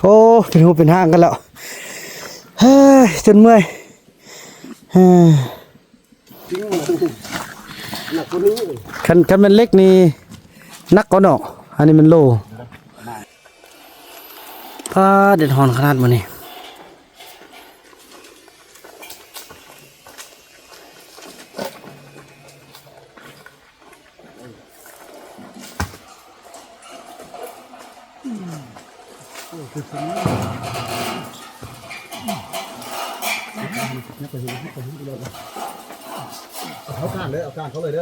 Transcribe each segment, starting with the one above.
ໂອ້ ເປັນຮູເປັນຮ່າງກັນແລ້ວ ເຮີ້ຍ ຈົນເມື່ອຍ ເຮີ້ຍ ຄັນ ຄັນແມ່ນເຫຼັກນີ້ໜັກກວ່າເນາະ ອັນນີ້ແມ່ນໂລ ປ້າ ແດດຮ້ອນຂະໜາດມື້ນີ້. ເອົາກ້ານເດີ ເອົາກ້ານເຂົາເລີຍເດີ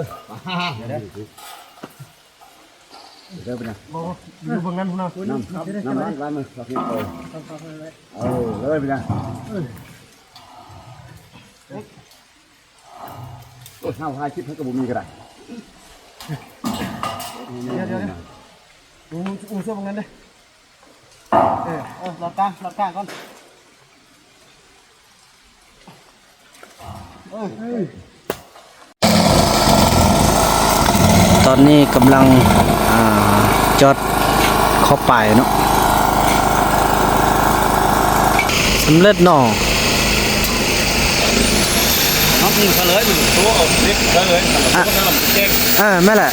ເດີ ເດີ ເດີ ໄປນະ ບໍ່ ຢູ່ເບື້ອງນັ້ນພຸ້ນນະ ນຳ ນຳ ນຳ ນຳ ເອົາ ເອີ ເລີຍໄປນະ ເອີ ໂອ້ຍ ເຮົາຖ່າຍຄລິບໃຫ້ກໍບໍ່ມີກໍໄດ້ ດຽວ ດຽວ ດຽວ ໂອ້ ໂອ້ ຊ່ວຍເບິ່ງນັ້ນເດ້ ເອີ ເອີ ລັດກາງ ລັດກາງກ່ອນ ເອີ ເອີ ຕອນນີ້ກຳລັງ ອ່າ ຈອດ ຂອບປາຍເນາະ ສຳເລັດເນາະ ເອົາມືຊະເລີຍ ໂຕເອົາເຫຼັກຊະເລີຍ ອະ ແມ່ນແຫຼະ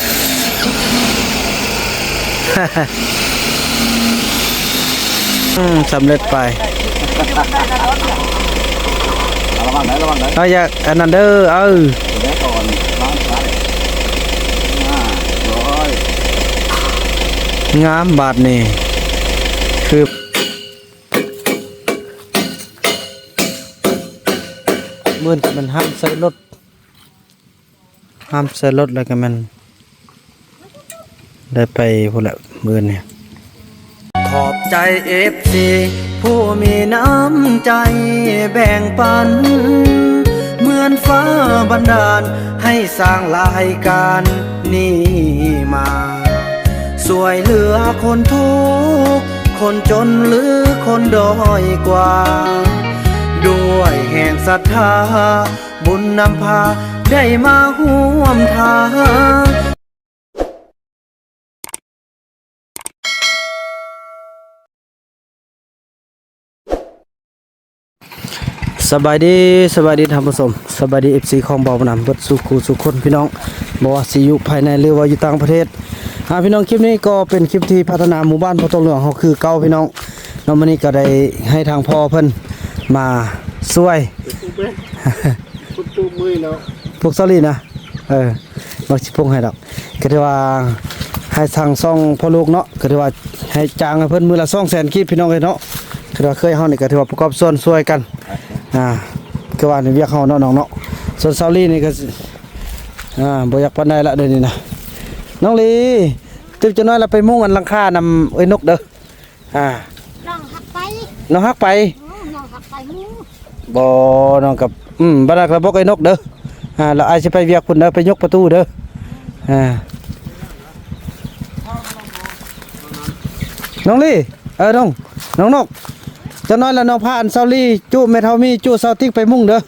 ອືມ ສຳເລັດໄປ ລະວັງໄດ໋ ລະວັງໄດ໋ ເອົາ ຢ່າອັນນັ້ນເດີ ເອີ ແລ້ວກ່ອນ ວາງໄວ້ ອ່າ ຮ້ອຍ ງາມບາດນີ້ ຄື ມື້ອື່ນກໍແມ່ນຫ້າມໃສ່ລົດ ຫ້າມໃສ່ລົດ ແລ້ວກໍແມ່ນໄດ້ໄປພຸ້ນແຫຼະມື້ອື່ນນີ້ ຂອບໃຈເອັຟຊີຜູ້ມີນ້ຳໃຈແບ່ງປັນ ເໝືອນຟ້າບັນດານໃຫ້ສ້າງລາຍການນີ້ມາ ຊ່ວຍເຫຼືອຄົນທຸກ ຄົນຈົນ ຫຼື ຄົນດ້ອຍກວ່າ ດ້ວຍແຮງສັດທາ ບຸນນຳພາໄດ້ມາຮ່ວມທາງ. ສະບາຍດີ ສະບາຍດີທ່ານຜູ້ຊົມ ສະບາຍດີເອັຟຊີຂອງບ່າວບຸນນຳເບິດສູ່ຄູ່ສູ່ຄົນພີ່ນ້ອງ ບໍ່ວ່າຊິຢູ່ພາຍໃນ ຫຼືວ່າຢູ່ຕ່າງປະເທດ ອ່າ ພີ່ນ້ອງ ຄລິບນີ້ກໍເປັນຄລິບທີ່ພັດທະນາໝູ່ບ້ານໂພຕົງຫຼວງເຮົາຄືເກົ່າພີ່ນ້ອງເນາະ ມື້ນີ້ກໍໄດ້ໃຫ້ທາງພໍ່ເພິ່ນມາຊ່ວຍ ປຸບເມື່ອຍແລ້ວ ປຸກສາລີນະ ເອີ ບໍ່ຊິປຸກໃຫ້ດອກ ກໍຖືວ່າໃຫ້ທາງຊ່ອງພໍ່ລູກເນາະ ກໍຖືວ່າໃຫ້ຈ້າງໃຫ້ເພິ່ນມື້ລະສອງແສນກີບພີ່ນ້ອງເອີຍເນາະ ຄືວ່າເຄີຍເຮົານີ້ກໍຖືວ່າປະກອບສ່ວນຊ່ວຍກັນ ອ່າ ຄືວ່າໃນວຽກເຮົາເນາະນ້ອງເນາະ ສ່ວນສາວລີນີ້ກໍ ອ່າ ບໍ່ຢາກປານໃດລະດຽວນີ້ນະ ນ້ອງລີ ຕື່ມຈັກໜ້ອຍລະໄປມຸງອັນຫຼັງຄານຳເອື້ອຍນົກເດີ. ອ່າ ນ້ອງຮັກໄປ ນ້ອງຮັກໄປ ເອີ ນ້ອງຮັກໄປໝູ່ ບໍ່ ນ້ອງກັບ ອືມ ບັດນັ້ນກໍບອກໄອ້ນົກເດີ ອ່າ ແລ້ວອ້າຍຊິໄປວຽກພຸ້ນເດີ ໄປຍົກປະຕູເດີ ອ່າ ນ້ອງລີ ເອີ ນ້ອງ ນ້ອງນົກ ຈັກໜ້ອຍລະນ້ອງພາອັນສາວລີຈຸ ແມ່ເຖົ້າມີຈຸ ສາວຕິກໄປມຸງເດີ.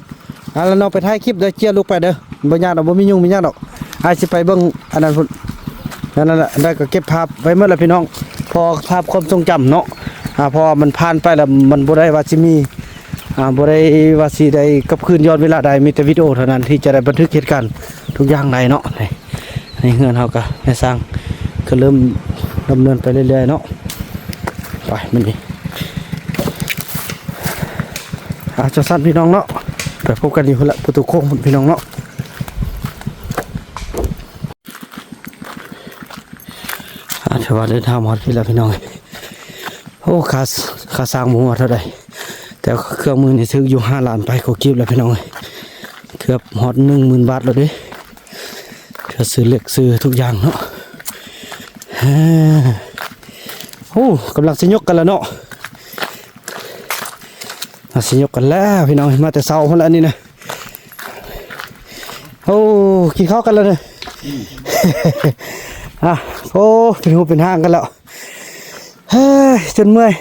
ອ່າ ແລ້ວນ້ອງໄປຖ່າຍຄລິບເດີ ເຈຍລູກໄປເດີ ບໍ່ຍາກດອກ ບໍ່ມີຫຍຸ້ງມີຫຍັງດອກ ອ້າຍຊິໄປເບິ່ງອັນນັ້ນພຸ້ນ ນັ້ນແຫຼະ ໄດ້ກໍເກັບພາບໄວ້ໝົດແລ້ວພີ່ນ້ອງ ເພາະພາບຄວາມຊົງຈຳເນາະ ອ່າ ເພາະວ່າມັນຜ່ານໄປແລ້ວ ມັນບໍ່ໄດ້ວ່າຊິມີ ອ່າ ບໍ່ໄດ້ວ່າຊິໄດ້ກັບຄືນຍ້ອນເວລາໄດ້ ມີແຕ່ວິດີໂອເທົ່ານັ້ນທີ່ຈະໄດ້ບັນທຶກເຫດການທຸກຢ່າງໄດ້ເນາະ ໃນເຮືອນເຮົາກໍແມ່ຊ່າງກໍເລີ່ມດຳເນີນໄປເລື້ອຍໆເນາະ ໄປມື້ນີ້ ອ່າ ຈັ່ງຊັ້ນພີ່ນ້ອງເນາະ ໄປພົບກັນຢູ່ພຸ້ນລະ ປະຕູໂຄ້ງພຸ້ນພີ່ນ້ອງເນາະ ອ່າ ຖືວ່າເດີນທາງມາຮອດພີ້ແລ້ວພີ່ນ້ອງ ໂອ້ ຄ່າ ຄ່າສ້າງບໍ່ຮູ້ວ່າເທົ່າໃດ ແຕ່ເຄື່ອງມືນີ້ຖືກຢູ່ຫ້າລ້ານປາຍກວ່າກີບແລ້ວພີ່ນ້ອງ ເກືອບຮອດໜຶ່ງໝື່ນບາດແລ້ວເດ້ ເພື່ອຊື້ເຫຼັກຊື້ທຸກຢ່າງເນາະ ໂອ້ ກຳລັງຊິຍົກກັນແລ້ວເນາະ ອ່າ ຊິຍົກກັນແລ້ວພີ່ນ້ອງ ມາແຕ່ເຊົ້າພຸ້ນລະອັນນີ້ນະ ໂອ້ ກິນເຂົ້າກັນແລ້ວເນາະ ອ່າ ໂອ້ ເປັນຮູເປັນຮ່າງກັນແລ້ວ ເຮີ້ຍ ຈົນເມື່ອຍ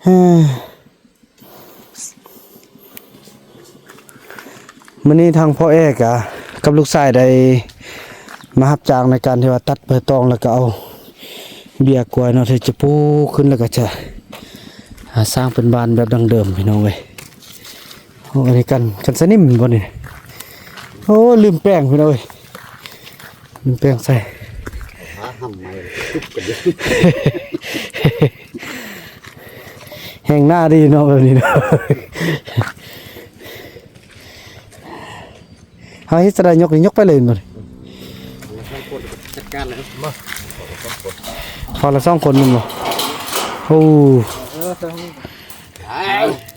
ເຮີ້ຍ ມື້ນີ້ທາງພໍ່ແອກະກັບລູກຊາຍໄດ້ມາຮັບຈ້າງໃນການທີ່ວ່າຕັດໃບຕອງ ແລ້ວກໍເອົາເບ້ຍກວາຍເນາະ ທີ່ຈະປູຂຶ້ນ ແລ້ວກໍຈະ ອາ ສ້າງເປັນບ້ານແບບດັ້ງເດີມພີ່ນ້ອງເອີຍ. ໂອ້ ອັນນີ້ກັນ ກັນສະໜິມບໍ່ນີ້? ໂອ້ ລືມແປງພີ່ນ້ອງເອີຍ ລືມແປງໃສ່. ຫາຫຳໃໝ່ ແຮ່ງໜ້າດີເນາະແບບນີ້ເນາະ. ເຮົາເຮັດຈັ່ງໃດ ຍົກນີ້ ຍົກໄປເລີຍແມ່ນບໍ່? ຈັດການເລີຍ ມາ ຂໍລະສອງຄົນແມ່ນບໍ່? ໂອ້ ເອີ ເ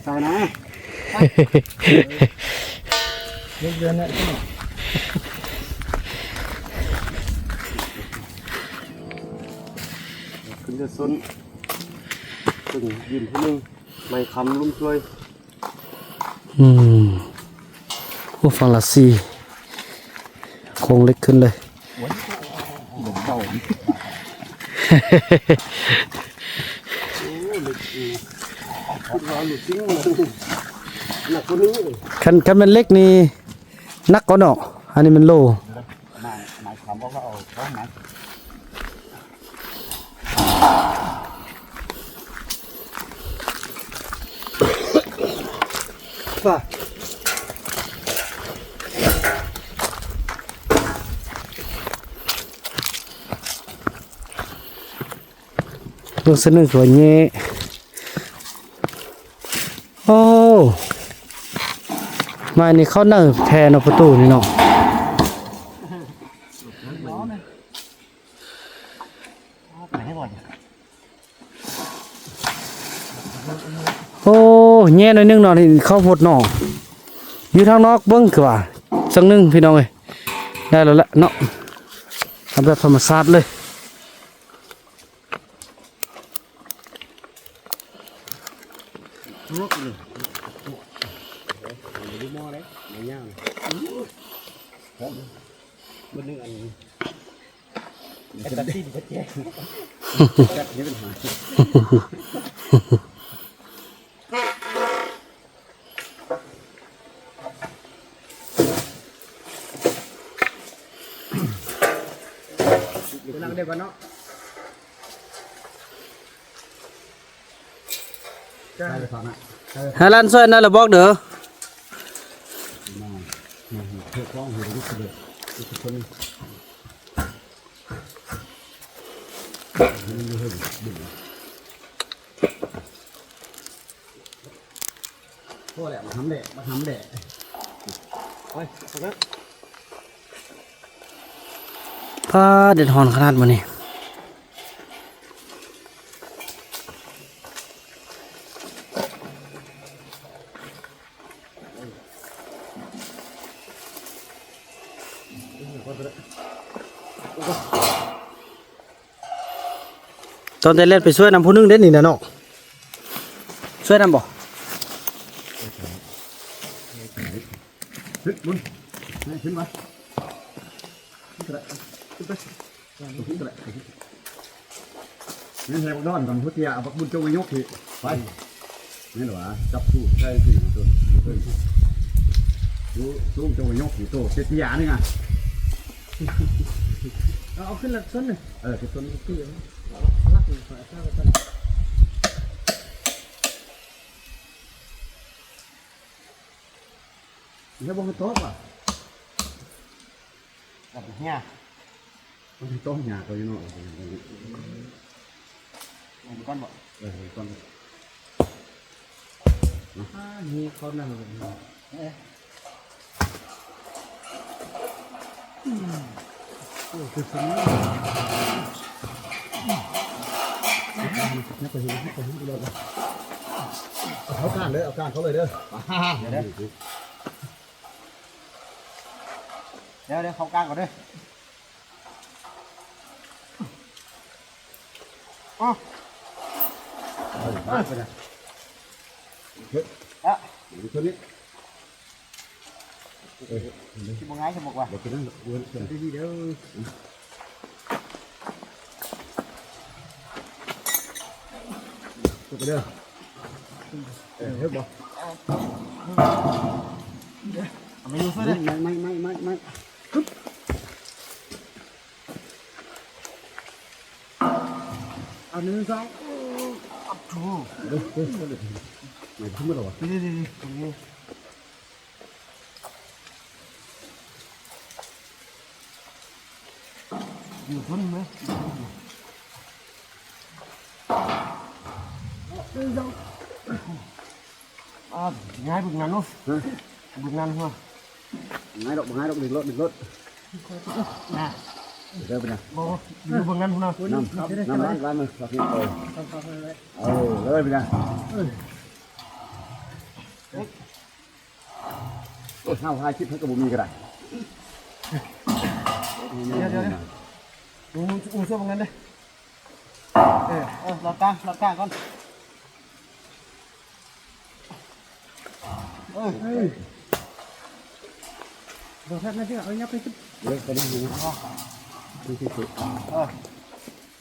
ອົານະ ຍົກເດີນນະ ຂຶ້ນເດີຊົນ ເຊິ່ງຢືນຜູ້ໜຶ່ງ ໄມ້ຄ້ຳລຸ້ມຊ່ວຍ. ອືມ ໂອ້ ຝັ່ງລະສີ່ ໂຄງເຫຼັກຂຶ້ນເລີຍ. ຄັນ ຄັນແມ່ນເຫຼັກນີ້ໜັກກວ່າເນາະ ອັນນີ້ແມ່ນໂລ. ເບິ່ງຊະໜຶ່ງຄືວ່າແຍ່ ໂອ້ ໄມ້ນີ້ເຂົ້າໃນແທ້ເນາະ ປະຕູນີ້ເນາະ. ໂອ້ ແຍ່ໜ້ອຍໜຶ່ງເນາະ ນີ້ເຂົ້າໂພດເນາະ. ຢູ່ທາງນອກເບິ່ງຄືວ່າ ຈັ່ງໜຶ່ງພີ່ນ້ອງເອີຍ ໄດ້ແລ້ວລະເນາະ ເອົາແບບທຳມະຊາດເລີຍ. ໃຫ້ຫຼານຊ່ວຍນັ້ນລະບອກເດີ. ພໍແລ້ວ ມາທຳແດດ ມາທຳແດດ. ໄປ ໄປເດີ. ປ້າ ແດດຮ້ອນຂະໜາດມື້ນີ້. ຕອນແຕ່ແລ່ນໄປຊ່ວຍນຳຜູ້ໜຶ່ງເດ້ນີ້ນະນ້ອງ ຊ່ວຍນຳບໍ່? ຂຶ້ນ ບຸນ ຂຶ້ນມາ ຂຶ້ນກະໄດ້ ຂຶ້ນໄປ ຂຶ້ນກະໄດ້ ແມ່ນໃສ່ບັກດອນກັບຜູ້ເຕ້ຍ ເອົາບັກບຸນຈົ່ງໄປຍົກພີ້ ໄປ ແມ່ນຫວາ ຈັບສູດໃສ່ພີ້ ໂຕ ໂຕ ຈົ່ງໄປຍົກພີ້ ໂຕເຕ້ຍໆ ນີ້ນະ ເອົາ ເອົາຂຶ້ນລະຊົນໜຶ່ງ ເອີ ຊົນໜຶ່ງ ເອົາລັກໜຶ່ງ ເອົາລັກໜຶ່ງ ເອົາລັກໜຶ່ງ. ແລ້ວບໍ່ໃຫ້ຕອບຫວາ? ຕອບຫຍ້າ ມັນຕ້ອງຫຍ້າຕົວຢູ່ເນາະ ມັນກ່ອນບໍ່? ເອີ ມັນກ່ອນ ອ່າ ນີ້ເຂົານັ່ງເລີຍ ເອີ. ໂອ້ ຄືຊິຍັບໄປເຫັນ ຍັບໄປເຫັນອີກແລ້ວ ເອົາເຂົ້າກ້ານເດີ ເອົາກ້ານເຂົ້າເລີຍເດີ ດຽວເດີ ດຽວ ດຽວ ເຂົ້າກ້ານກ່ອນເດີ ອໍ ເອີ ໄປເລີຍ ເຮັດ ອ່ະ ຢູ່ຕົວນີ້. ເອີ ຊິບໍ່ງ່າຍຊະບໍ່ວ່າ ບໍ່ເປັນຫຍັງດອກ ເອີ ດີໆ ເດີ ຕົກໄປເດີ ເອີ ເຮັດບໍ່ ເອົາມາຢູ່ເຊີເດີ ໄມ້ ໄມ້ ໄມ້ ໄມ້ ໄມ້ ຮຶບ ເອົາ ໜຶ່ງ ສອງ ໂອ້ ເດີ ເດີ ໄໝ້ຂຶ້ນມາແລ້ວຫວາ? ດີໆໆ ຕົງນີ້ ຢູ່ພຸ້ນເນາະ. ອາ ງ່າຍເບິ່ງນັ້ນເນາະ ຮະ ເບິ່ງນັ້ນຫົວ ບໍ່ງ່າຍດອກ ບໍ່ງ່າຍດອກ ດຶງໂລດ ດຶງໂລດ ນະ ເດີໄປນະ ບໍ່ ຢູ່ເບິ່ງນັ້ນພຸ້ນນະ ນ້ຳ ນ້ຳລ້າງ ລ້າງມື ເອົາ ເອີ ເລີຍໄປນະ ເອີ ເຮົາຖ່າຍຄລິບໃຫ້ກໍບໍ່ມີກໍໄດ້ ດຽວໆ ອຸ້ ອຸ້ ຊ່ວຍເບິ່ງນັ້ນເດ້ ເອີ ເອີ ລອດກາງ ລອດກາງກ່ອນ ເອີ ເອີ ບໍ່ທັນນະ ເດີ ເອົາຫຍັບໄປຂຶ້ນ ເດີ ໄປເດີ ເອີ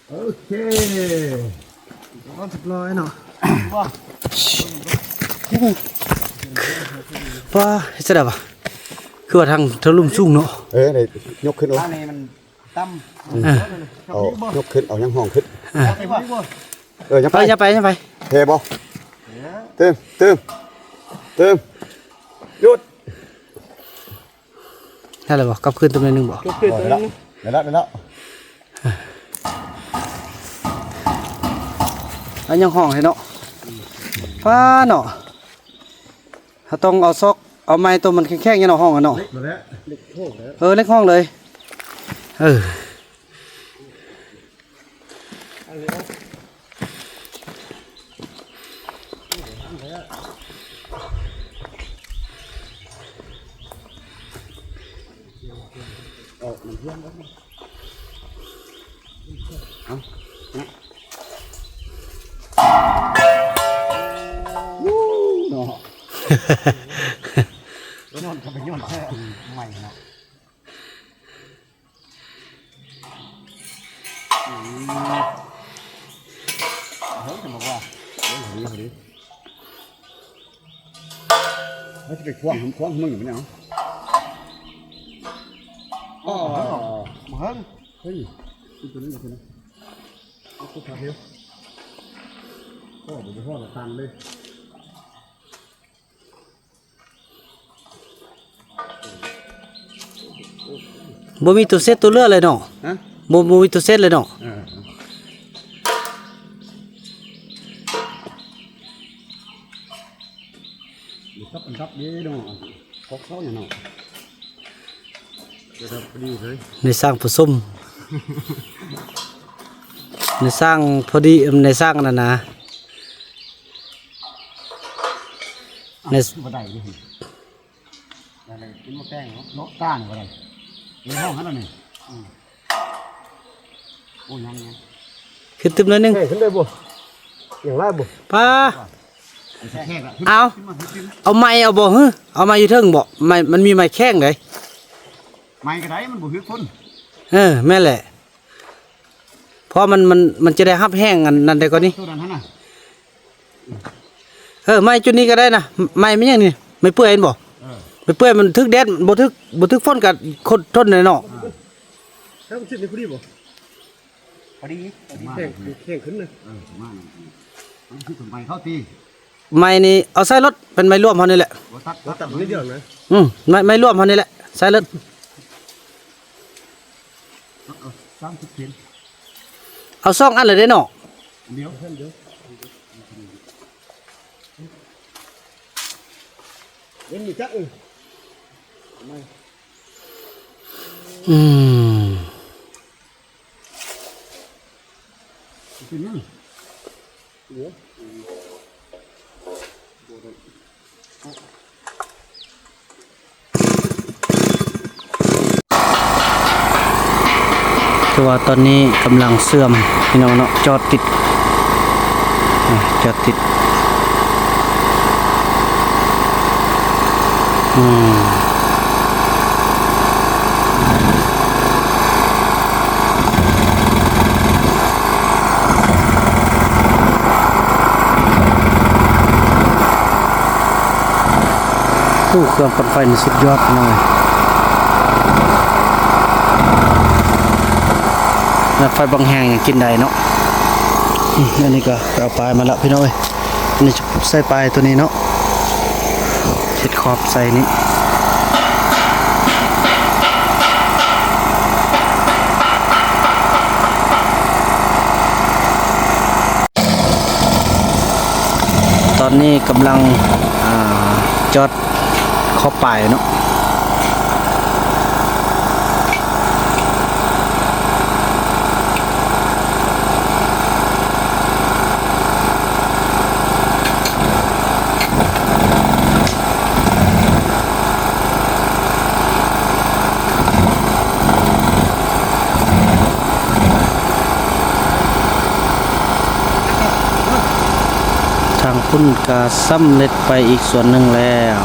ໂອເຄ ຮຽບຮ້ອຍເນາະ ວ່າ ເຮັດຈັ່ງໃດວະ ຄືວ່າທາງ ທາງລຸ່ມສູງເນາະ ເອີ ໄດ້ຍົກຂຶ້ນ ອັນນີ້ມັນ ຕ່ຳ ເອີ ເອົາຍົກຂຶ້ນ ເອົາຍັງຫ້ອງຂຶ້ນ ເອີ ເອີ ຍັງໄປ ເອີ ຢ່າໄປ ຢ່າໄປ ແຜ່ບໍ່ ເຕີມ ເຕີມ ເຕີມ ຢຸດ ໄດ້ແລ້ວບໍ່? ກັບຄືນຕົວໜຶ່ງບໍ່? ຍົກຂຶ້ນຕົວໜຶ່ງ ໄດ້ແລ້ວ ໄດ້ແລ້ວ ອັນຍັງຫ້ອງໃຫ້ເນາະ ຟ້າເນາະ. ເຮົາຕ້ອງເອົາຊອກ ເອົາໄມ້ໂຕມັນແຂງໆ ຢ່າເນາະ ຫ້ອງຫັ້ນເນາະ ເຫຼັກໂຮງເລີຍ ເອີ ເຫຼັກຫ້ອງເລີຍ ເອີ ອອກມັນເພື່ອນ ເອົາ ນະ ເນາະ ຍ້ອນກໍໄປຍ້ອນແທ້ ໃໝ່ເນາະ ອືມ ເຮີ້ຍ ຈະບອກວ່າ ເຮີ້ຍ ພໍດີ ພໍດີ. ເຮົາຊິໄປຂວາງ ຂວາງເບິ່ງຢູ່ບໍ່ເນາະ ອໍ ບໍ່ເຮີ້ງ ເຮີ້ຍ ອີກຕົວໜຶ່ງ ອີກຕົວໜຶ່ງ ເອົາຕົວຂາດເດວ ອໍ ບໍ່ໄດ້ພໍດທາງເລີຍ ບໍ່ມີຕົວເຊັດຕົວເລືອກເລີຍເນາະ ຮະ ບໍ່ ບໍ່ມີຕົວເຊັດເລີຍເນາະ ເອີ. ມີສັບອັນດັບເດ້ເນາະ ຂອງເຂົານີ້ເນາະ ເດີ ພໍດີເລີຍ ໃນສ້າງປະສົມ ໃນສ້າງພໍດີ ໃນສ້າງອັນນັ້ນນະ ໃນ ບໍ່ໄດ້ເດ້ ໄດ້ ກິນໝາກແຕງເນາະ ເນາະ ກ້ານບໍ່ໄດ້ ໃນຫ້ອງຫັ້ນນະນີ້ ອືມ ໂອ້ ຍັງ ຍັງ ຂຶ້ນຕື່ມໜ້ອຍໜຶ່ງ ເອີ ຂຶ້ນໄດ້ບໍ່? ຍັງຫຼາຍບໍ່? ປ້າ ເອົາ ເອົາໄມ້ເອົາບໍ່? ເອີ ເອົາໄມ້ຢູ່ເທິງບໍ່? ໄມ້ ມັນມີໄມ້ແຂງເດ້ ໄມ້ກໍໄດ້ ມັນບໍ່ຖືກຄົນ ເອີ ແມ່ນແຫຼະ ເພາະມັນ ມັນ ມັນຈະໄດ້ຮັບແຮງອັນນັ້ນໄດ້ກ່ອນນີ້ ໂຕນັ້ນຫັ້ນນະ ເອີ ໄມ້ຈຸດນີ້ກໍໄດ້ນະ ໄມ້ແມ່ນຫຍັງນີ້ ໄມ້ເປື່ອຍແມ່ນບໍ່? ເອີ ໄມ້ເປື່ອຍມັນຖືກແດດ ບໍ່ຖືກ ບໍ່ຖືກຝົນກໍຄົນທົນໄດ້ເນາະ ເອີ ແລ້ວມັນຊິໄດ້ພໍດີບໍ່? ພໍດີ ພໍດີ ແຂງ ແຂງຂຶ້ນນະ ເອີ ປະມານນັ້ນ ມັນຄືຕົ້ນໄມ້ເຂົາຕິ ໄມ້ນີ້ເອົາໃສ່ລົດ ເປັນໄມ້ລວມເຮົານີ້ແຫຼະ ບໍ່ຕັດ ບໍ່ຕັດ ບໍ່ຕັດ ໄມ້ດຽວນະ ອືມ ໄມ້ ໄມ້ລວມເຮົານີ້ແຫຼະ ໃສ່ລົດ ເອົາ ເອົາສາມສິບເຊັນ ເອົາສອງອັນເລີຍເດ້ເນາະ ອັນດຽວ ອັນດຽວ ເຫັນມີຈັກ ເອີ ເອົາໃໝ່ ອືມ ເປັນຫຍັງ? ຄືວ່າຕອນນີ້ກຳລັງເຊື່ອມພີ່ນ້ອງເນາະ ຈອດຕິດ ອາ ຈອດຕິດ ອືມ. ໂອ້ ເຄື່ອງປັ່ນໄຟນີ້ສຸດຍອດພີ່ນ້ອງເອີຍ ແລ້ວໄຟບັກແຮງຍັງກິນໄດ້ເນາະ. ອັນນີ້ກໍເອົາປາຍມາແລ້ວພີ່ນ້ອງເອີຍ. ອັນນີ້ຈະໃສ່ປາຍຕົວນີ້ເນາະ ເຮັດຂອບໃສ່ນີ້. ຕອນນີ້ກຳລັງ ອ່າ ຈອດ ຂອບປາຍເນາະ. ທາງພຸ້ນກະສຳເລັດໄປອີກສ່ວນໜຶ່ງແລ້ວ.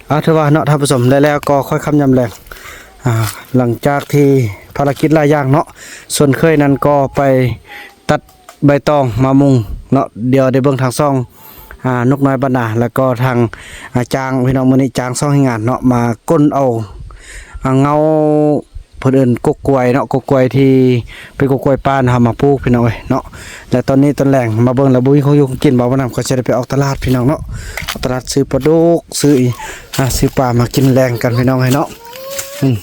ເອົາ ຖືວ່າເນາະທ່ານຜູ້ຊົມ ໄດ້ແລ້ວກໍຄ່ອຍຄ່ຳຍາມແລງ ອ່າ ຫຼັງຈາກທີ່ພາລະກິດຫຼາຍຢ່າງເນາະ ສ່ວນເຂີຍນັ້ນກໍໄປຕັດໃບຕອງມາມຸງເນາະ. ດຽວໄດ້ເບິ່ງທາງຊ່ອງ ອ່າ ນົກນ້ອຍບ້ານນາ ແລ້ວກໍທາງ ອ່າ ຈ້າງ ພີ່ນ້ອງ ມື້ນີ້ຈ້າງສອງແຮງງານເນາະ ມາກົ້ນເອົາ ອ່າ ເງົາ ເພິ່ນເອີ້ນກົກກ້ວຍເນາະ ກົກກ້ວຍທີ່ເປັນກົກກ້ວຍປ່ານະ ເຮົາມາປູກພີ່ນ້ອງເອີຍເນາະ. ແລະຕອນນີ້ຕອນແລງມາເບິ່ງແລ້ວບໍ່ມີຂອງຢູ່ຂອງກິນ ບ່າວບຸນນຳກໍຈະໄດ້ໄປອອກຕະຫຼາດພີ່ນ້ອງເນາະ ອອກຕະຫຼາດຊື້ປາດຸກ ຊື້ອີ ອ່າ ຊື້ປາມາກິນແລງກັນພີ່ນ້ອງເອີຍເນາະ. ອືມ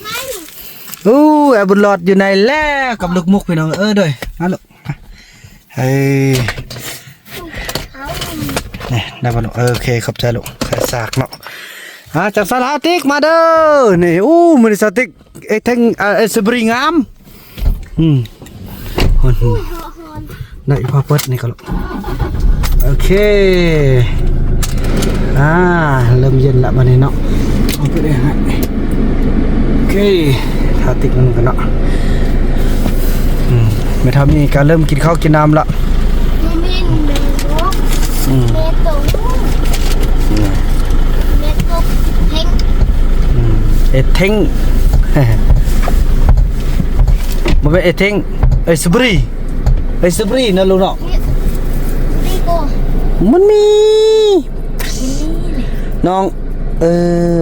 ໂອ້ ອ້າຍບຸນຫຼອດຢູ່ໃນແລ້ວກັບລູກມຸກພີ່ນ້ອງເອີຍ. ໂດຍ ມາລູກ ເອີ ນີ້ ໄດ້ບໍ່ລູກ? ເອີ ໂອເຄ ຂອບໃຈລູກ ໃສ່ສາກເນາະ. ອ່າ ຈັ່ງຊັ້ນ ສາວຕິກ ມາເດີ ນີ້. ໂອ້ ມື້ນີ້ສາວຕິກ ເອເທັງ ອ່າ ເອສບຣີງາມ. ອືມ ຮ້ອນ ໄດ້ ພໍເປີດນີ້ກໍ ໂອເຄ ອ່າ ເລີ່ມເຢັນລະບາດນີ້ເນາະ. ເອົາໄປເລີຍ ໂອເຄ ຖ້າຕິດມັນກັນເນາະ. ອືມ ແມ່ເຖົ້າມີກໍເລີ່ມກິນເຂົ້າກິນນ້ຳລະ. ອືມ ແມ່ຕົກ ອືມ ແມ່ຕົກເທັງ ອືມ ເອເທັງ ບໍ່ແມ່ນເອເທັງ ເອີຍ ສະບຣີ ເອີຍ ສະບຣີນະລູກເນາະ. ນີ້ ນີ້ກໍ ມັນມີ ນີ້ ນ້ອງ ເອີ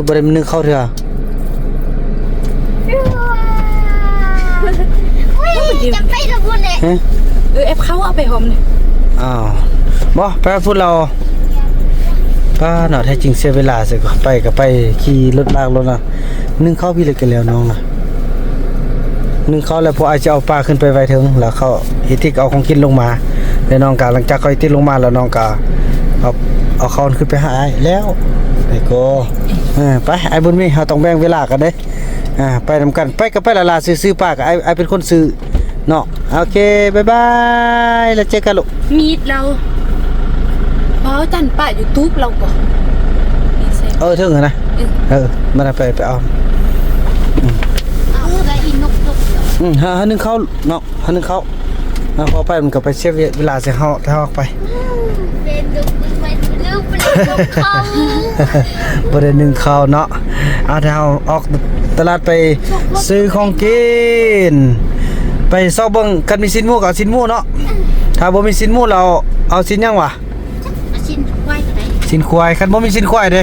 ບໍ່ໄດ້ມາໜຶ້ງເຂົ້າເທື່ອ. ອຸ້ຍ ຈະໄປລະພຸ້ນແຫຼະ. ຮະ? ເອີ ແອບເຂົ້າ ເອົາໄປຫອມນີ້. ອ້າວ ບໍ່ ໄປພຸ້ນແລ້ວ. ປ້າເນາະ ແທ້ຈິງເສຍເວລາຊະ ໄປກໍໄປ ຂີ່ລົດລາກລົດນະ. ໜຶ້ງເຂົ້າພີ້ເລີຍກໍແລ້ວນ້ອງນະ. ໜຶ້ງເຂົ້າແລ້ວ ພວກອ້າຍຈະເອົາປາຂຶ້ນໄປໄວ້ເທິງ ແລ້ວເຂົາເອຕິກເອົາຂອງກິນລົງມາ ແລ້ວນ້ອງກະ ຫຼັງຈາກເຂົາເອຕິກລົງມາແລ້ວ ນ້ອງກະເອົາ ເອົາເຂົ້າຂຶ້ນໄປຫາອ້າຍແລ້ວ. ໄປກໍ ເອີ ໄປ ອ້າຍບຸນມີ ເຮົາຕ້ອງແບ່ງເວລາກັນເດ້. ອ່າ ໄປນຳກັນ ໄປກໍໄປຫຼ້າໆ ຊື້ ຊື້ປາກໍ ອ້າຍ ອ້າຍເປັນຄົນຊື້ເນາະ. ໂອເຄ ບາຍບາຍ ແລ້ວເຈີກັນລູກ. ມີດລາວ ບໍ່ຈັນປະຢູ່ຕູບລາວກໍ ເອີ ເຖິງຫັ້ນນະ. ເອີ ເອີ ມາໄປ ໄປເອົາ. ອືມ ເອົາໄດ້ອີນົກຕົກ. ອືມ ຫາ ຫາໜຶ້ງເຂົ້າເນາະ ຫາໜຶ້ງເຂົ້າ. ເອົາ ພໍໄປມັນກໍໄປເສຍເວລາໃສ່ເຮົາ ຖ້າອອກໄປ. ອືມ ເປັນລູກໄປ ລູກໄປ ລູກເຂົ້າ ບໍ່ໄດ້ໜຶ້ງເຂົ້າເນາະ. ເອົາ ຖ້າເຮົາອອກຕະຫຼາດໄປຊື້ຂອງກິນ ໄປຊອກເບິ່ງ ຄັນມີຊີ້ນໝູກໍເອົາຊີ້ນໝູເນາະ. ອືມ ຖ້າບໍ່ມີຊີ້ນໝູແລ້ວເອົາຊີ້ນຫຍັງຫວາ? ຊີ້ນຄວາຍກໍໄດ້. ຊີ້ນຄວາຍ ຄັນບໍ່ມີຊີ້ນຄວາຍເດ້?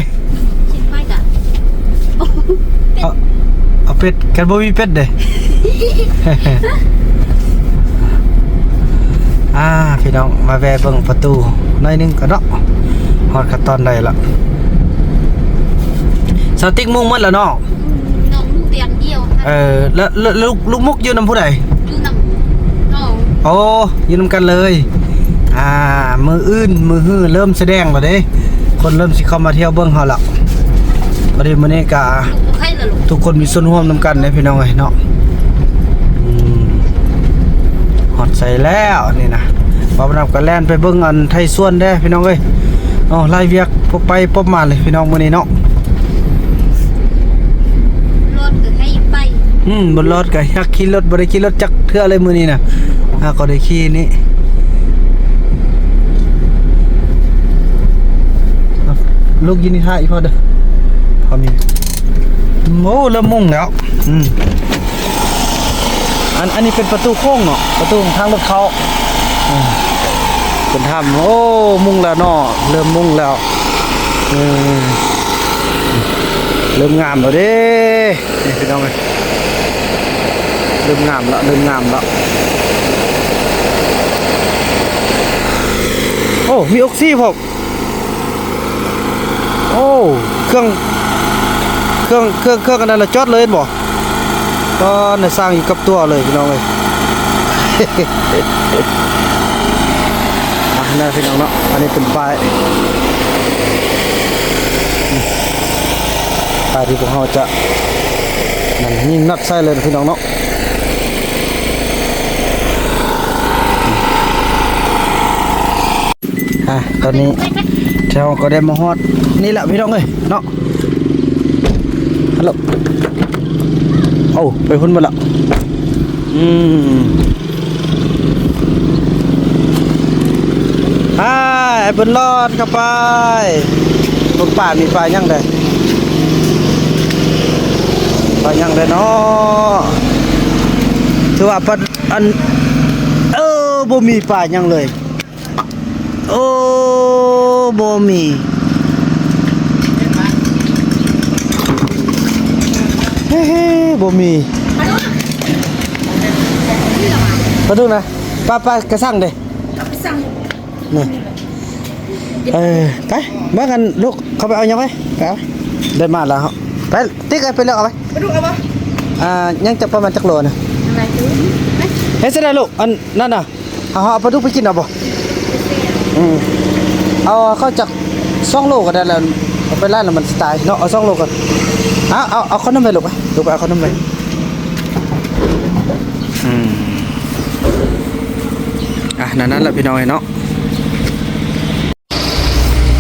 ຊີ້ນຄວາຍກໍ ເອົາ ເອົາເປັດ ຄັນບໍ່ມີເປັດເດ້? ອ່າ ພີ່ນ້ອງ ມາແວ່ເບິ່ງປະຕູໜ້ອຍໜຶ່ງກ່ອນເນາະ ຮອດຂັ້ນຕອນໃດລະ? ສາວຕິກມຸງໝົດແລ້ວເນາະ? ອືມ ນ້ອງມຸງຢ່າງດຽວ. ເອີ ແລ້ວ ແລ້ວລູກ ລູກມຸກຢູ່ນຳຜູ້ໃດ? ຢູ່ນຳນ້ອງ. ໂອ້ ຢູ່ນຳກັນເລີຍ. ອ່າ ມື້ອື່ນ ມື້ຮື ເລີ່ມສະແດງແລ້ວເດ້ ຄົນເລີ່ມຊິເຂົ້າມາທ່ຽວເບິ່ງເຮົາແລ້ວ. ພໍດີມື້ນີ້ກະ ໂອເຄລະລູກ ທຸກຄົນມີສ່ວນຮ່ວມນຳກັນເດ້ພີ່ນ້ອງເອີຍເນາະ. ອືມ ຮອດໃສແລ້ວນີ້ນະ ບ່າວບຸນນຳກະແລ່ນໄປເບິ່ງອັນໄຖສວນເດ້ພີ່ນ້ອງເອີຍ. ເນາະ ຫຼາຍວຽກ ປົບໄປປົບມາເລີຍພີ່ນ້ອງມື້ນີ້ເນາະ. ລົດກໍໃຫ້ໄປ ອືມ ບໍ່ລອດກໍຢາກຂີ່ລົດ ບໍ່ໄດ້ຂີ່ລົດຈັກເທື່ອເລີຍມື້ນີ້ນະ. ອ່າ ກໍໄດ້ຂີ່ນີ້ ເ ລູກຢູ່ນີ້ຖ້າອີ່ພໍ່ເດີ ພໍ່ມີ. ໂອ້ ເລີ່ມມຸງແລ້ວ. ອືມ ອັນ ອັນນີ້ເປັນປະຕູໂຄ້ງເນາະ ປະຕູທາງລົດເຂົ້າ. ອືມ ເປັນຖ້ຳ. ໂອ້ ມຸງແລ້ວເນາະ ເລີ່ມມຸງແລ້ວ. ເອີ ເລີ່ມງາມແລ້ວເດ້ ນີ້ພີ່ນ້ອງເອີຍ ເລີ່ມງາມແລ້ວ ເລີ່ມງາມແລ້ວ. ໂອ້ ມີອົກຊີພ້ອມ. ໂອ້ ເຄື່ອງ ເຄື່ອງ ເຄື່ອງ ເຄື່ອງອັນນັ້ນລະຈອດເລີຍແມ່ນບໍ່? ຕອນນີ້ສ້າງຢູ່ກັບຕົວເລີຍພີ່ນ້ອງເອີຍ. ອ່ະ ນັ້ນພີ່ນ້ອງເນາະ ອັນນີ້ເປັນປ້າຍ ປ້າຍທີ່ພວກເຮົາຈະນັ້ນ ຍິງນັດໃສ່ເລີຍພີ່ນ້ອງເນາະ. ອ່ະ ຕອນນີ້ເຮົາກໍໄດ້ມາຮອດນີ້ແຫຼະພີ່ນ້ອງເອີຍເນາະ. ຮັນໂຫຼ ໂອ້ ໄປພຸ້ນໝົດລະ. ອືມ ໄປ ໃຫ້ເພິ່ນລອດເຂົ້າໄປ. ເບິ່ງປາ ມີປາຫຍັງແດ່ ປາຫຍັງແດ່ເນາະ? ຖືວ່າປາ ອັນ ເອີ ບໍ່ມີປາຫຍັງເລີຍ. ໂອ້ ບໍ່ມີ ເຮີ້ ບໍ່ມີ ປາດຸກນະ. ປາ ປາກະຊັງເດ ນີ້ ເອີ ໄປ ເບິ່ງກັນລູກ ເຂົ້າໄປເອົາຫຍັງໄປ ໄປເອົາ ໄດ້ມາແລ້ວ ໄປ ຕິກ ໄປເລືອກເອົາໄປ. ປາດຸກເອົາບໍ່? ອ່າ ຍັງຈັກປະມານຈັກໂລນະ? ເຮັດຈັ່ງໃດລູກ ອັນນັ້ນນະ ເຮົາ ເຮົາເອົາປາດຸກໄປກິນເອົາບໍ່? ອືມ ເອົາເຂົ້າຈັກສອງໂລກໍໄດ້ແລ້ວ ເອົາໄປຮ້ານແລ້ວມັນຊິຕາຍເນາະ. ເອົາສອງໂລກ່ອນ. ເອົາ ເອົາ ເອົາເຂົ້າໜົມໄວ້ລູກ ລູກໄປເອົາເຂົ້າໜົມໄວ້. ອືມ ອ່ະ ນັ້ນ ນັ້ນແຫຼະພີ່ນ້ອງເອີຍເນາະ.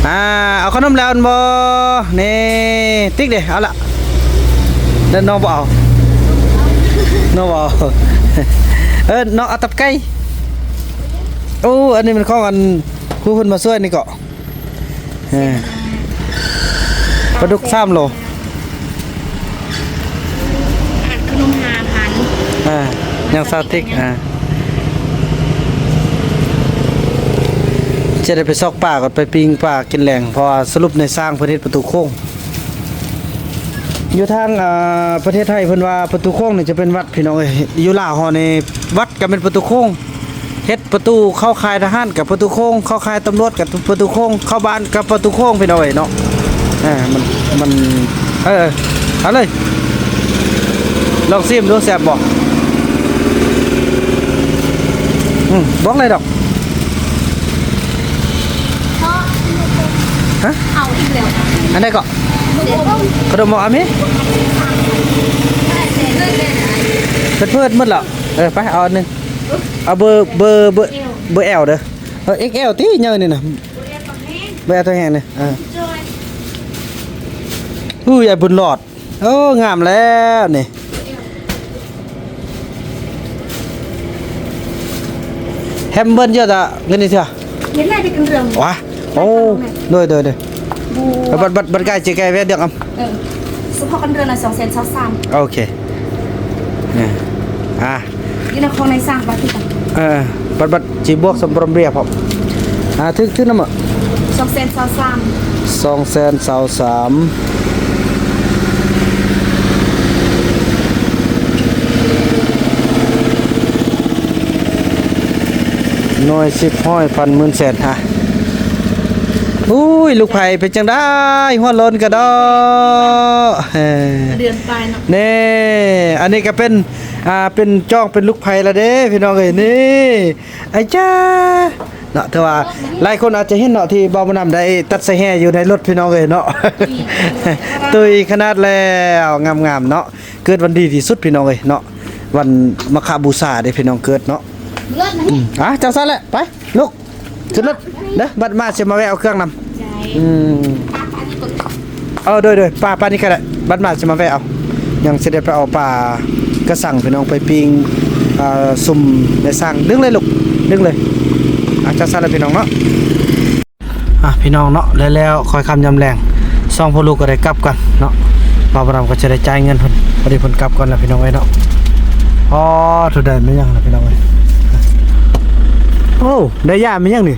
ອ່າ ເອົາເຂົ້າໜົມແລ້ວແມ່ນບໍ່? ນີ້ ຕິກເດ ເອົາລະ ແລ້ວນ້ອງບໍ່ເອົາ ນ້ອງບໍ່ເອົາ. ເອີ ນ້ອງເອົາຕັບໄກ່. ໂອ້ ອັນນີ້ແມ່ນຂອງອັນຜູ້ເພິ່ນມາຊ່ວຍນີ້ເກາະ. ເອີ ປາດຸກສາມໂລ. ຂະໜົມຫ້າພັນ ອ່າ ຍັງຊາວຕິກ ອ່າ ຈະໄດ້ໄປຊອກປາກ່ອນ ໄປປີ້ງປາກິນແລງ ເພາະວ່າສະຫຼຸບໃນສ້າງເພິ່ນເຮັດປະຕູໂຄ້ງ. ຢູ່ທາງ ອ່າ ປະເທດໄທເພິ່ນວ່າປະຕູໂຄ້ງນີ້ຈະເປັນວັດ ພີ່ນ້ອງເອີຍ. ຢູ່ລາວເຮົານີ້ ວັດກໍເປັນປະຕູໂຄ້ງ. ເຮັດປະຕູເຂົ້າຄ້າຍທະຫານກັບປະຕູໂຄ້ງ, ເຂົ້າຄ້າຍຕຳຫຼວດກັບປະຕູໂຄ້ງ, ເຂົ້າບ້ານກັບປະຕູໂຄ້ງ ພີ່ນ້ອງເອີຍເນາະ. ເອີ ມັນ ມັນ ເອີ ເອົາເລີຍ ລອງຊີມດູແຊບບໍ່? ອືມ ບອກໄດ້ດອກ. ຮະ? ເອົາອີກແລ້ວ. ອັນໃດເກາະ? ຂະໜົມ ເອົາມີ? ເພິ່ນເປີດໝົດແລ້ວ. ເອີ ໄປເອົາອັນໜຶ່ງ. ເອົາເບີ ເບີ ເບີ ເບີແອລເດີ. ເອີ ເອັກແອລຕິ ໃຫຍ່ນີ້ນະ. ເບີແອລໂຕແຮງນີ້. ເອີ ອຸ້ຍ ອ້າຍບຸນຫຼອດ. ໂອ້ ງາມແລ້ວນີ້. ແຮມເບີນເຍອະຕະເງິນນີ້ເທື່ອ. ເຫັນແລ້ວໄດ້ກັນເລື່ອງ. ວ້າ ໂອ້ ໂດຍ ໂດຍ ໂດຍ. ບັດ ບັດ ບັດກາຍເຈກາຍແວະເລືອກເອົາ. ເອີ ສະເພາະກັນເດືອນລະສອງແສນຊາວສາມ. ໂອເຄ ເອີ ອ່າ ຢູ່ນະຄອນນາຍສ້າງປາກິສຖານ. ເອີ ບັດ ບັດຊິບວກສຳປະເບຍພ້ອມ. ອ່າ ຖືກ ຖືກນຳ ສອງແສນຊາວສາມ. ສອງແສນຊາວສາມ. ໜ່ວຍ ສິບ ຮ້ອຍ ພັນ ໝື່ນ ແສນ ຮະ. ອຸ້ຍ ລູກໃຜເປັນຈັ່ງໃດ ຫົວໂລ້ນກະດໍ. ເອີ ເດືອນປາຍເນາະ. ນີ້ ອັນນີ້ກະເປັນ ອ່າ ເປັນຈ້ອງເປັນລູກໃຜລະເດ້ ພີ່ນ້ອງເອີຍ. ນີ້ ອາຈາ ເນາະ ຖືວ່າຫຼາຍຄົນອາດຈະເຫັນເນາະ ທີ່ບ່າວບຸນນຳໄດ້ຕັດສາຍແຮ່ຢູ່ໃນລົດ ພີ່ນ້ອງເອີຍເນາະ. ຕຸ້ຍຂະໜາດແລ້ວ ງາມໆເນາະ. ເກີດວັນດີທີ່ສຸດ ພີ່ນ້ອງເອີຍເນາະ ວັນມາຄະບູຊາເດ້ ພີ່ນ້ອງ ເກີດເນາະ. ອືມ ອ່າ ຈັ່ງຊັ້ນແຫຼະ ໄປລູກ ຂຶ້ນລົດເດີ ບັດມາຊິມາແວະເອົາເຄື່ອງນຳ. ອືມ ເອີ ໂດຍ ໂດຍ ປາ ປານີ້ກະໄດ້ ບັດມາຊິມາແວະເອົາ. ຍັງຊິໄດ້ໄປເອົາປາກະຊັງ ພີ່ນ້ອງ ໄປປີ້ງ ອ່າ ຊຸມໃນສ້າງ. ດຶງເລີຍລູກ ດຶງເລີຍ. ອ່າ ຈັ່ງຊັ້ນລະ ພີ່ນ້ອງເນາະ. ອ່ະ ພີ່ນ້ອງເນາະ ແລ້ວໆ ຄ່ອຍຄ່ຳຍາມແລງ ສອງພໍ່ລູກກໍໄດ້ກັບກັນເນາະ ບ່າວບຸນນຳກໍຈະໄດ້ຈ່າຍເງິນເພິ່ນ ພໍດີເພິ່ນກັບກ່ອນແລ້ວພີ່ນ້ອງເອີຍເນາະ. ອໍ ໂທ້ ໄດ້ແມ່ນຫຍັງລະພີ່ນ້ອງເອີຍ? ໂອ້ ໄດ້ຢາແມ່ນຫຍັງນີ້?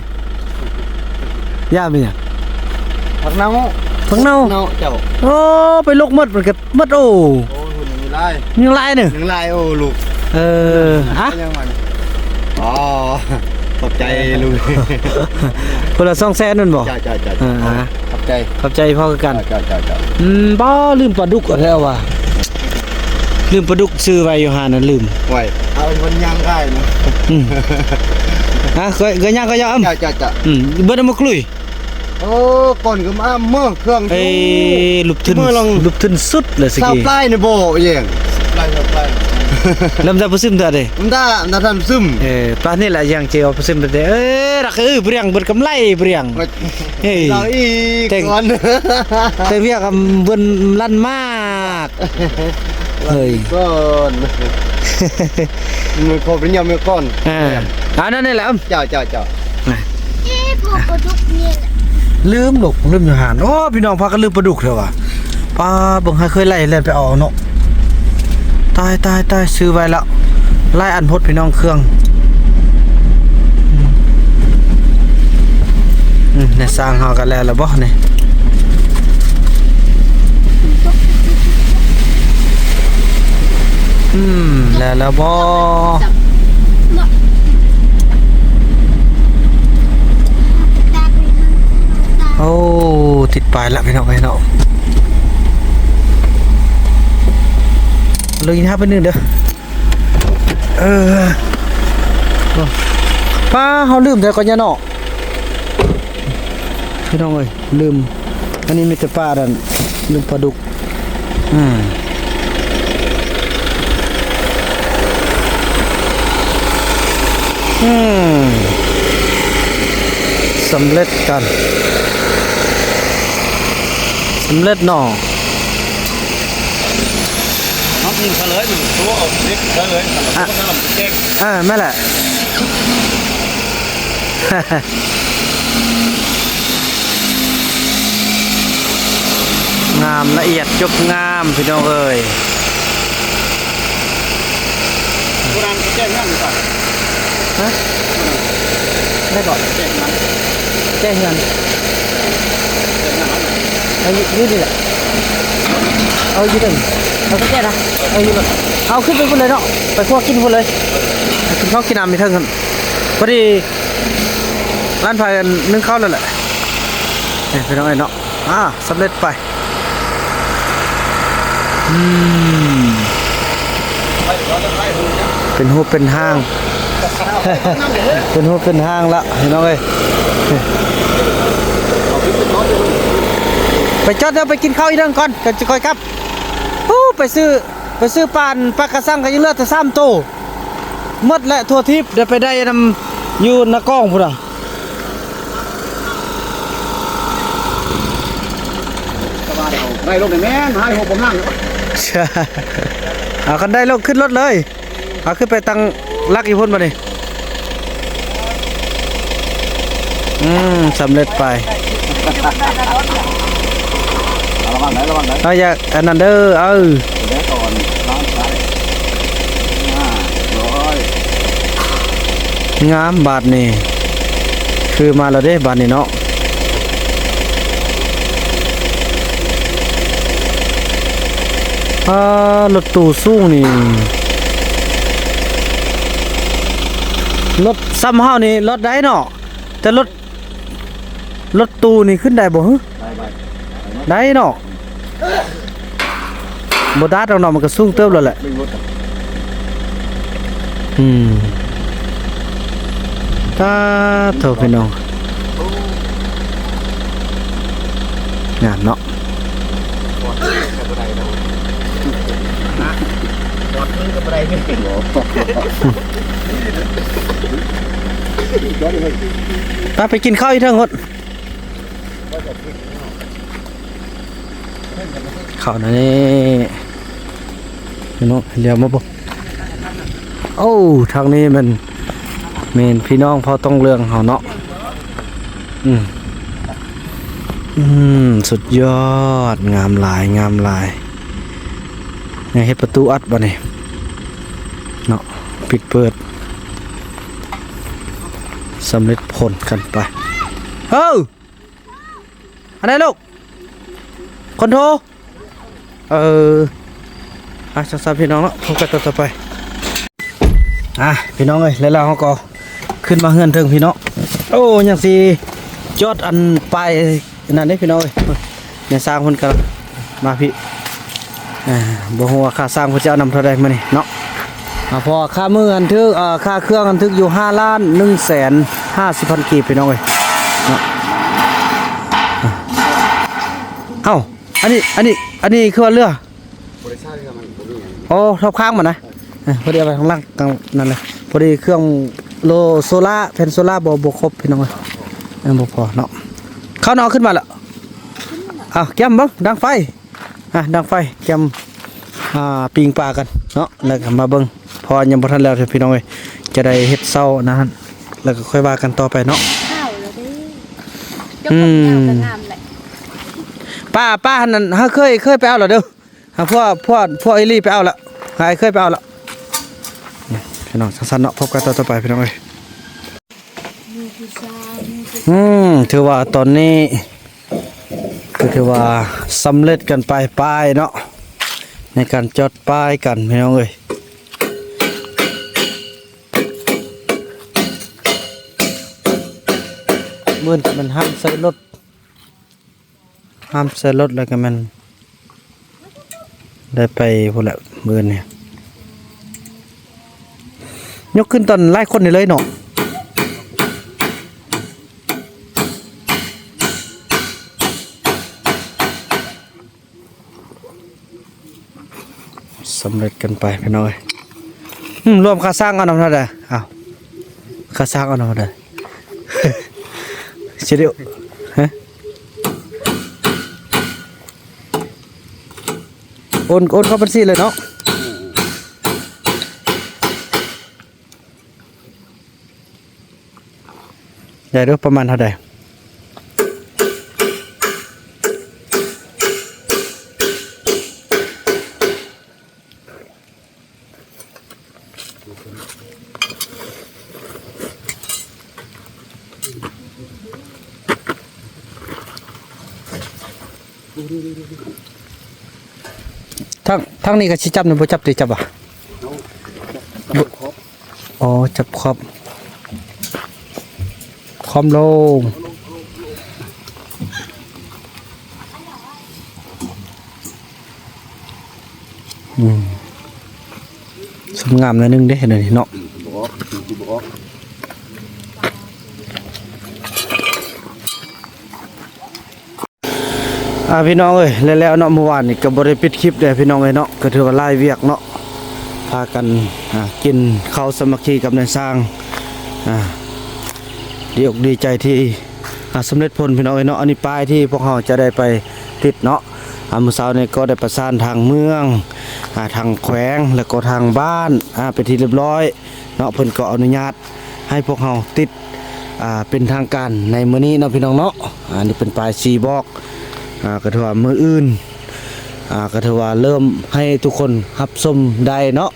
ຢາແມ່ນຫຍັງ? ຜັກເນົ່າ ຜັກເນົ່າ ເນົ່າເຈົ້າ. ໂອ້ ໄປລົກໝົດ ມັນກໍໝົດ. ໂອ້ ໂອ້ຍ ຍັງຫຼາຍ ຍັງຫຼາຍເນີ ຍັງຫຼາຍ. ໂອ້ ລູກ ເອີ ອະ ຍັງມານີ້. ອໍ ຂອບໃຈລຸງ. ຄົນລະສອງແສນແມ່ນບໍ່? ເຈົ້າ ເຈົ້າ ເຈົ້າ ເອີ ອາ ຂອບໃຈ ຂອບໃຈພໍ່ຄືກັນ. ເຈົ້າ ເຈົ້າ ເຈົ້າ ເຈົ້າ. ອືມ ບໍ່ ລືມປາດຸກແທ້ວ່າ ລືມປາດຸກຊື້ໄວ້ຢູ່ຫັ້ນນະ ລືມ. ໄວ້ ເອົາເພິ່ນຍ່າງຂາຍນະ. ອືມ ຮະ ກໍ ກໍຍ່າງກໍຍອມ. ເຈົ້າ ເຈົ້າ ເຈົ້າ. ອືມ ເບິດເອົາມາລຸຍ. ໂອ້ ກ່ອນກໍມາເມືອເຄື່ອງ ເອີ ລຸບທຶນ ລຸບທຶນສຸດເລີຍສະກີ້ ຊາວປາຍນີ້ບໍ່ແຍງ ຊາວປາຍ ເລີ່ມຈະປະຊຶມເທື່ອເດ້ ມັນດາ ມັນດາທັນປະຊຶມ. ເອີ ປານນີ້ແຫຼະ ຢ່າງເຈອປະຊຶມເດ້. ເອີ ລັກເອີ ບຣຽງ ເບິດກຳໄລບຣຽງ. ເອີ ເອົາອີກກ່ອນ ແຕ່ວຽກເບິ່ນລັນມາກ. ເອີຍ ກ່ອນ ມື້ຂໍໄປຢ້ຽມມື້ກ່ອນ. ເອີ ອັນນັ້ນນີ້ແຫຼະ. ເຈົ້າ ເຈົ້າ ເຈົ້າ. ນະ ເອີ ພໍປາດຸກນີ້ແຫຼະ ລືມລູກ ລືມຢູ່ຫັ້ນ. ໂອ້ ພີ່ນ້ອງ ພາກັນລືມປາດຸກແທ້ວ່າ. ປາ ເບິ່ງໃຫ້ເຄີຍໄລ່ແລ່ນໄປເອົາເນາະ. ຕາຍ ຕາຍ ຕາຍ ຊື້ໄວ້ແລ້ວ ຫຼາຍອັນໂພດພີ່ນ້ອງ ເຄື່ອງ. ອືມ ອືມ ໃນຊ່າງເຮົາກໍແລ່ນແລ້ວບໍ່ນີ້? ອືມ ແລ່ນແລ້ວບໍ່? ໂອ້ ຕິດປ້າຍລະພີ່ນ້ອງເອີຍເນາະ. ເລີຍຫາໄປໜຶ່ງເດີ. ເອີ ປາ ເຮົາລືມແທ້ກໍຍາເນາະ ພີ່ນ້ອງເອີຍ ລືມ. ອັນນີ້ມີແຕ່ປານັ້ນ ລືມປາດຸກ. ອືມ ອືມ ສຳເລັດກັນ ສຳເລັດເນາະ. ເອົາກິນເຂົາເລີຍ ມັນຕົວເອົາເລັກເຂົາເລີຍ ອະ ແມ່ນແຫຼະ. ງາມລະອຽດຈົບງາມ ພີ່ນ້ອງເອີຍ. ໂບລານແຈ້ງງາມຢູ່ປະ? ຮະ? ໄດ້ເກາະ ແຈ້ງງາມ ແຈ້ງເຮືອນ ແຈ້ງງາມ ເອົາຢູ່ ຢູ່ນີ້ແຫຼະ ເອົາຢູ່ເທິງ ເອົາກະແຈນະ ເອົາຢູ່ ເອົາຂຶ້ນໄປພຸ້ນເລີຍເນາະ ໄປຄົວກິນພຸ້ນເລີຍ ກິນເຂົ້າກິນນ້ຳຢູ່ເທິງຫັ້ນ ພໍດີ ຮ້ານໄຜໜຶ້ງເຂົ້າແລ້ວແຫຼະ ນີ້ພີ່ນ້ອງເອີຍເນາະ. ອ່າ ສຳເລັດໄປ ອືມ ເປັນຮູບເປັນຮ່າງ ເປັນຮູບເປັນຮ່າງລະ ພີ່ນ້ອງເອີຍ. ໄປຈອດເດີ ໄປກິນເຂົ້າອີກເທິງກ່ອນ ກ່ອນຈະຄ່ອຍກັບ. ໂອ້ ໄປຊື້ ໄປຊື້ປາ ປາກະຊັງກໍຍັງເຫຼືອແຕ່ສາມໂຕ ໝົດແຫຼະທົ່ວທີບ ໄດ້ໄປໄດ້ນຳຢູ່ນາກອງພຸ້ນນະ. ໄດ້ລົງນີ້ແມ່ນ ຫາຍຫົວບໍ່ງາມເນາະ. ເອົາ ຄັນໄດ້ລົງຂຶ້ນລົດເລີຍ ເອົາ ຂຶ້ນໄປຕັ້ງຫຼັກຢູ່ພຸ້ນບາດນີ້. ອືມ ສຳເລັດໄປ ລະວັງເດີ ລະວັງເດີ ເອົາ ຢ່າອັນນັ້ນເດີ ເອີ ເດີກ່ອນ ອ່າ ຮຽບຮ້ອຍ ງາມບາດນີ້ ຄືມາແລ້ວເດ້ບາດນີ້ເນາະ. ອ່າ ລົດຕູ້ສູງນີ້ ລົດຊ່ຳເຮົານີ້ລອດໄດ້ເນາະ ແຕ່ລົດ ລົດຕູ້ນີ້ຂຶ້ນໄດ້ບໍ່ຫື? ໄດ້ ໄດ້ ໄດ້ເນາະ ບໍ່ດາດດອກເນາະ ມັນກໍສູງເຕີບແລ້ວແຫຼະ. ອືມ ຕາໂທ ພີ່ນ້ອງ ງາມເນາະ. ໄປ ໄປກິນເຂົ້າຢູ່ເທິງພຸ້ນ ເຂົ້ານັ້ນນີ້ ພີ່ນ້ອງ ດຽວມາເບິ່ງ. ໂອ້ ທາງນີ້ແມ່ນ ແມ່ນພີ່ນ້ອງເຜົ່າຕ້ອງເຫຼືອງເຮົາເນາະ. ອືມ ອືມ ສຸດຍອດ ງາມຫຼາຍ ງາມຫຼາຍ. ຍັງເຮັດປະຕູອັດບາດນີ້ເນາະ ປິດເປີດ ສຳເລັດຜົນກັນໄປ. ເອີ ອັນໃດລູກ? ຄອນໂທ ເອີ ອ່ະ ຈັ່ງຊັ້ນພີ່ນ້ອງເນາະ ພົບກັນຕອນຕໍ່ໄປ. ອ່ະ ພີ່ນ້ອງເອີຍ ແລ້ວເຮົາກໍຂຶ້ນມາເຮືອນເທິງພີ່ເນາະ. ໂອ້ ຍັງຊິຈອດອັນປ້າຍນັ້ນເດ້ພີ່ນ້ອງເອີຍ. ແມ່ຊ່າງເພິ່ນກໍມາພີ້. ອ່າ ບໍ່ຮູ້ວ່າຄ່າຊ່າງເພິ່ນຈະເອົານຳເທົ່າໃດມື້ນີ້ເນາະ. ອ່າ ເພາະວ່າຄ່າມື້ຫັ້ນຖືກ ເອີ ຄ່າເຄື່ອງຫັ້ນຖືກຢູ່ຫ້າລ້ານໜຶ່ງແສນຫ້າສິບພັນກີບພີ່ນ້ອງເອີຍເນາະ. ອ່າ ເອົ້າ ອັນນີ້ ອັນນີ້ ອັນນີ້ຄືວ່າເຫຼືອ ບໍລິສັດເຮືອມັນບໍ່ມີຫຍັງ. ໂອ້ ທອບຄ້າງມັນນະ. ເອີ ພໍດີເອົາໄປຂ້າງຫຼັງ ຂ້າງນັ້ນເລີຍ. ພໍດີເຄື່ອງໂລ ໂຊລາ ແຜ່ນໂຊລາບໍ່ ບໍ່ຄົບພີ່ນ້ອງເອີຍ. ເອີ ບໍ່ພໍເນາະ. ເຂົ້ານ້ອງຂຶ້ນມາແລ້ວ. ເອົາ ແກ້ມເບິ່ງ ດັງໄຟ. ອ່ະ ດັງໄຟ ແກ້ມ ອ່າ ປີ້ງປາກັນເນາະ ແລ້ວກໍມາເບິ່ງ ເພາະວ່າຍັງບໍ່ທັນແລ້ວເທື່ອພີ່ນ້ອງເອີຍ. ຈະໄດ້ເຮັດເຊົ້ານະ ແລ້ວກໍຄ່ອຍວ່າກັນຕໍ່ໄປເນາະ. ຂາວແລ້ວເດ້. ອືມ ຢາວກໍງາມແຫຼະ. ປາ ປາຫັ້ນນັ້ນ ເຮົາເຄີຍ ເຄີຍໄປເອົາແລ້ວເດີ. ຫາພວກ ພວກ ພວກອີ່ຫຼີໄປເອົາລະ ຫາອ້າຍເຄີຍໄປເອົາລະ. ພີ່ນ້ອງ ຊັ້ນເນາະ ພົບກັນຕອນຕໍ່ໄປພີ່ນ້ອງເອີຍ. ອືມ ຖືວ່າຕອນນີ້ ກໍຖືວ່າສຳເລັດກັນໄປ ປ້າຍເນາະ ໃນການຈອດປ້າຍກັນພີ່ນ້ອງເອີຍ. ມື້ນີ້ກໍແມ່ນຫ້າມໃສ່ລົດ ຫ້າມໃສ່ລົດ ແລ້ວກໍແມ່ນໄດ້ໄປພຸ້ນແຫຼະມື້ນີ້. ຍົກຂຶ້ນຕອນຫຼາຍຄົນນີ້ເລີຍເນາະ. ສຳເລັດກັນໄປພີ່ນ້ອງເອີຍ. ອືມ ລວມຄ່າສ້າງເອົານຳເທົ່າໃດ? ອ້າວ ຄ່າສ້າງເອົານຳເທົ່າໃດ? ຊິໄດ້ ຮະ ໂອນ ໂອນເຂົ້າບັນຊີເລີຍເນາະ. ໄດ້ເດີ ປະມານເທົ່າໃດ? ທາງ ທາງນີ້ກໍຊິຈັບນີ້ ບໍ່ຈັບຕິ ຈັບບໍ່? ອໍ ຈັບຂອບ ຂອບລົງ. ອືມ ສົມງາມໜ້ອຍໜຶ່ງເດ້ ເຫັນອັນນີ້ເນາະ. ອືມ ບໍ່ອອກ ບໍ່ອອກ. ອ່າ ພີ່ນ້ອງເອີຍ ແລ້ວໆເນາະ ມື້ວານນີ້ກໍບໍ່ໄດ້ປິດຄລິບເດ້ພີ່ນ້ອງເອີຍເນາະ ກໍຖືວ່າຫຼາຍວຽກເນາະ ພາກັນ ອ່າ ກິນເຂົ້າສາມັກຄີກັບນາຍຊ່າງ ອ່າ ດີອົກດີໃຈທີ່ ອ່າ ສຳເລັດຜົນພີ່ນ້ອງເອີຍເນາະ. ອັນນີ້ປ້າຍທີ່ພວກເຮົາຈະໄດ້ໄປຕິດເນາະ ອ່າ ມື້ເຊົ້ານີ້ກໍໄດ້ປະສານທາງເມືອງ ອ່າ ທາງແຂວງ ແລ້ວກໍທາງບ້ານ ອ່າ ເປັນທີ່ຮຽບຮ້ອຍເນາະ ເພິ່ນກໍອະນຸຍາດ ໃຫ້ພວກເຮົາຕິດ ອ່າ ເປັນທາງການໃນມື້ນີ້ເນາະ ພີ່ນ້ອງເນາະ. ອັນນີ້ເປັນປ້າຍຊີ້ບອກ ອ່າ ກໍຖືວ່າມື້ອື່ນ ອ່າ ກໍຖືວ່າເລີ່ມໃຫ້ທຸກຄົນຮັບຊົມໄດ້ເນາະ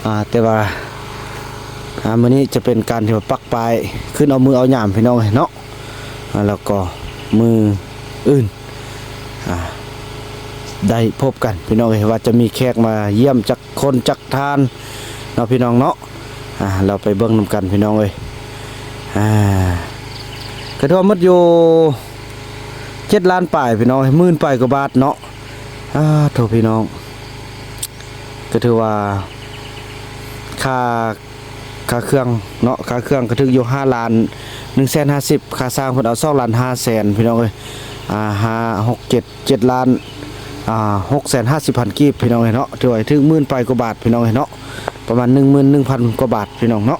ອ່າ ແຕ່ວ່າ ອ່າ ມື້ນີ້ຈະເປັນການທີ່ວ່າປັກປ້າຍ ຂຶ້ນເອົາມື້ເອົາຍາມ ພີ່ນ້ອງເອີຍເນາະ. ອ່າ ແລ້ວກໍມື້ອື່ນ ອ່າ ໄດ້ພົບກັນ ພີ່ນ້ອງເອີຍ ວ່າຈະມີແຂກມາຢ້ຽມຈັກ ຄົນຈັກທ່ານເນາະ ພີ່ນ້ອງເນາະ. ອ່າ ເຮົາໄປເບິ່ງນຳກັນ ພີ່ນ້ອງເອີຍ. ອ່າ ກະຖືວ່າໝົດຢູ່ເຈັດລ້ານປາຍ ພີ່ນ້ອງເອີຍ ໝື່ນປາຍກວ່າບາດເນາະ. ອ່າ ໂທ້ ພີ່ນ້ອງ ກະຖືວ່າຄ່າ ຄ່າເຄື່ອງເນາະ ຄ່າເຄື່ອງກະຖືກຢູ່ຫ້າລ້ານໜຶ່ງແສນຫ້າສິບ ຄ່າຊ່າງເພິ່ນເອົາສອງລ້ານຫ້າແສນ ພີ່ນ້ອງເອີຍ. ອ່າ ຫ້າ ຫົກ ເຈັດ ເຈັດລ້ານ ອ່າ ຫົກແສນຫ້າສິບພັນກີບ ພີ່ນ້ອງເອີຍເນາະ. ຖືວ່າຖືກໝື່ນປາຍກວ່າບາດ ພີ່ນ້ອງເອີຍເນາະ ປະມານໜຶ່ງໝື່ນໜຶ່ງພັນກວ່າບາດ ພີ່ນ້ອງເນາະ.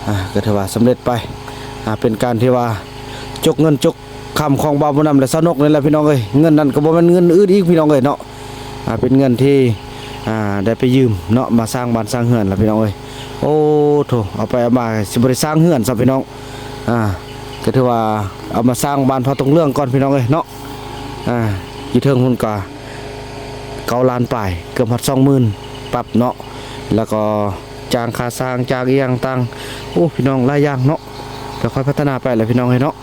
ອ່າ ກະຖືວ່າສຳເລັດໄປ ອ່າ ເປັນການທີ່ວ່າຈົກເງິນຈົກຄຳຂອງບ່າວບຸນນຳ ແລະ ສາວນົກນີ້ແຫຼະ ພີ່ນ້ອງເອີຍ. ເງິນນັ້ນກໍບໍ່ແມ່ນເງິນອື່ນອີກ ພີ່ນ້ອງເອີຍເນາະ ອ່າ ເປັນເງິນທີ່ ອ່າ ໄດ້ໄປຢືມເນາະ ມາສ້າງບ້ານສ້າງເຮືອນລະ ພີ່ນ້ອງເອີຍ. ໂອ້ໂທ້ ເອົາໄປເອົາມາຊິບໍ່ໄດ້ສ້າງເຮືອນຊ້ຳ ພີ່ນ້ອງ. ອ່າ ກໍຖືວ່າເອົາມາສ້າງບ້ານພະຕົງເຫຼືອງກ່ອນ ພີ່ນ້ອງເອີຍເນາະ. ອ່າ ຢູ່ເທິງພຸ້ນກະເກົ້າລ້ານປາຍ ເກືອບຮອດສອງໝື່ນປັບເນາະ ແລ້ວກໍຈ້າງຄ່າສ້າງ ຈ້າງອີ່ຫຍັງຕ່າງ ໂອ້ ພີ່ນ້ອງ ຫຼາຍຢ່າງເນາະ ແຕ່ຄ່ອຍພັດທະນາໄປແຫຼະ ພີ່ນ້ອງເອີຍເນາະ.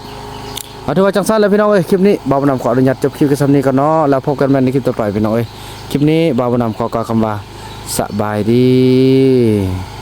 ເອົາ ຖືວ່າຈັ່ງຊັ້ນແຫຼະ ພີ່ນ້ອງເອີຍ ຄລິບນີ້ບ່າວບຸນນຳຂໍອະນຸຍາດຈົບຄລິບແຄ່ສ່ຳນີ້ກ່ອນເນາະ ແລ້ວພົບກັນໃໝ່ໃນຄລິບຕໍ່ໄປ ພີ່ນ້ອງເອີຍ. ຄລິບນີ້ບ່າວບຸນນຳຂໍກ່າວຄຳວ່າ ສະບາຍດີ.